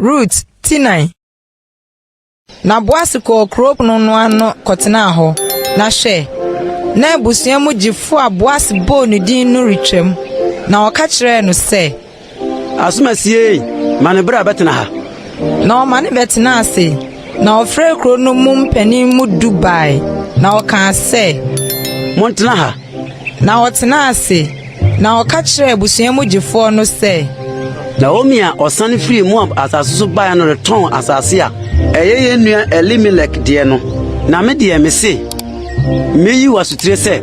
Rut ti 4. Na Boas kɔɔ kurow pono no ano kɔtenaa hɔ. Na hwɛ, na abusua mu gyefo a Boas bɔɔ ne din no retwam, na ɔka kyerɛɛ no sɛ, Asomasie ei, ma no bra bɛtena ha. Na ɔma no bɛtenaa ase, na ɔfrɛɛ kurow no mu mpanyin mu du bae, na ɔkaa sɛ, Montena ha. Na ɔtenaa ase, na ɔka kyerɛɛ abusua mu gyefoɔ no sɛ. Naomi a ɔsane firii Moab asase so baeɛ no retɔn asase a ɛyɛ yɛn nua Elimelek deɛ no. Na me deɛ mese, mɛyi wo asotire sɛ,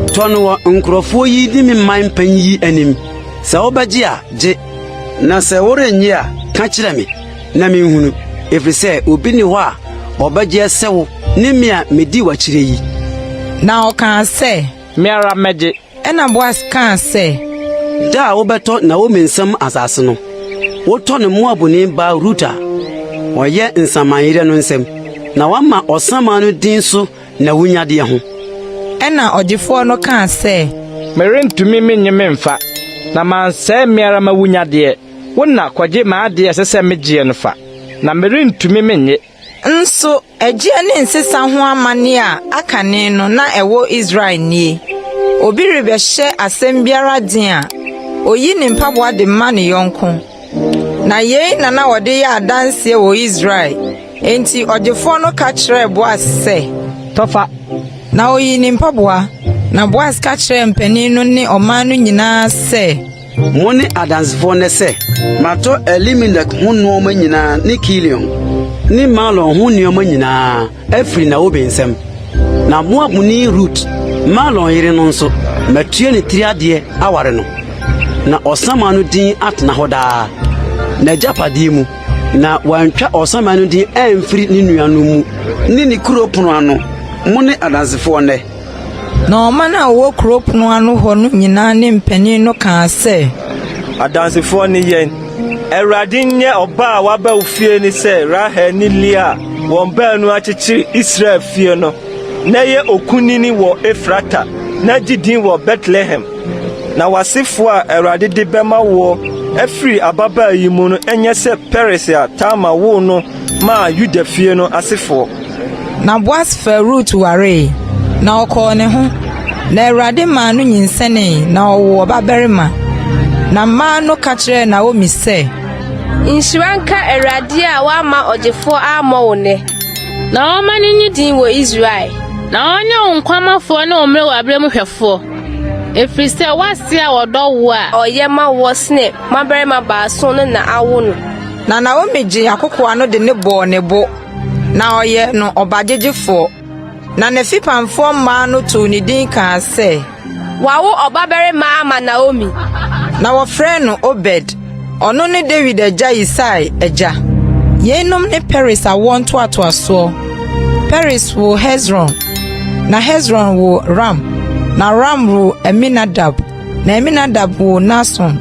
tɔ no wɔ nkurɔfoɔ yi ne me man panin yi anim. Sɛ wobɛgye a, gye, na sɛ worennye a, ka kyerɛ me, na menhunu, ɛfiri sɛ obi nni hɔ a ɔbɛgyeɛ sɛ wo ne me a medi w'akyire yi. Na ɔkaa sɛ. Me ara mɛgye. Ɛnna Boas kaa sɛ. Da a wobɛtɔ Naomi nsam asase no, wotɔ no Moabni baa Rut a ɔyɛ nsamanyerɛ no nsam, na woama ɔsaman no din so n'awunnyadeɛ ho. Ɛnna ɔgyefoɔ no kaa sɛ. Merentumi minnye memfa, na mansɛe me ara m'awunnyadeɛ. Wo na kɔgye m'adeɛ a ɛsɛ sɛ megyeɛ no fa, na merentumi mennye. Nso ɛgyeɛ ne nsesa ho amanneɛ a akane no na ɛwɔ Israel nie, Obi rebɛhyɛ asɛm biara den a, oyi ne mpaboa de ma ne yɔnko. Na yei na na wɔde yɛ adanseɛ wɔ Israel. Enti ɔgyefoɔ no ka kyerɛɛ Boas sɛ, Tɔ fa. Na oyii ne mpaboa. Na Boas ka kyerɛɛ mpanin no ne ɔman no nyinaa sɛ, Mo ne adansefoɔ nnɛ sɛ matɔ Elimelek ho nnoɔma nyinaa ne Kilion ne Mahlon ho nnoɔma nyinaa afiri Naomi nsam. Na Moabni Rut, Mahlon yere no nso, matua ne tiri adeɛ aware no, na ɔsaman no din atena hɔ daa, n'agyapadeɛ mu, na wantwa ɔsaman no din amfiri ne nuanom mu ne ne kuro pono ano. Mo ne adansefoɔ nnɛ. Na ɔman a wɔwɔ kurow pon ano hɔ no nyinaa ne mpanyin no kaa sɛ. Adansefoɔ ne yɛn. Awurade nyɛ ɔbaa a waba wo fie no sɛ Rahel ne Lea a wɔn baanu akyekyere Israel fie no, na yɛ okunini wɔ Efrata, na gye din wɔ Betlehem. Na w'asefoɔ a Awurade de bɛma woɔ afiri ababaa yi mu no nyɛ sɛ Peres a Tamar woo no maa Yuda fie no asefoɔ. Na Boas faa Rut waree, na ɔkɔɔ ne ho. Na Awurade maa no nyinsɛnee, na ɔwoo ɔbabarima. Na mmaa no ka kyerɛɛ Naomi sɛ. Nhyira nka Awurade a wamma ɔgyefoɔ ammɔ wo nnɛ. Na ɔmma no nnye din wɔ Israel. Na ɔnyɛ wo nkwamafoɔ ne wo mmerewaberɛ mu hwɛfoɔ, ɛfiri sɛ w'ase a ɔdɔ woɔ a. Ɔyɛ ma woɔ sene mmabarima baason no na awo no. Na Naomi gyee akokoaa no de no bɔɔ ne bo. Na ɔyɛɛ no ɔbagyegyefoɔ. Na n'afipamfoɔ mmaa no too ne din kaa sɛ. Wɔawo ɔbabarima ama Naomi. Na wɔfrɛɛ no Obed. Ɔno ne Dawid agya Yisai agya. Yeinom ne Peres awoɔ ntoatoasoɔ. Peres woo Hesron, na Hesron woo Ram, na Ram woo Aminadab, na Aminadab woo Nahson,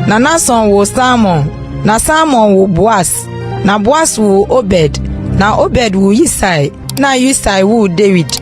na Nahson woo Salmon, na Salmon woo Boas. Na Boas woo Obed, na Obed woo Yisai, na Yisai woo Dawid.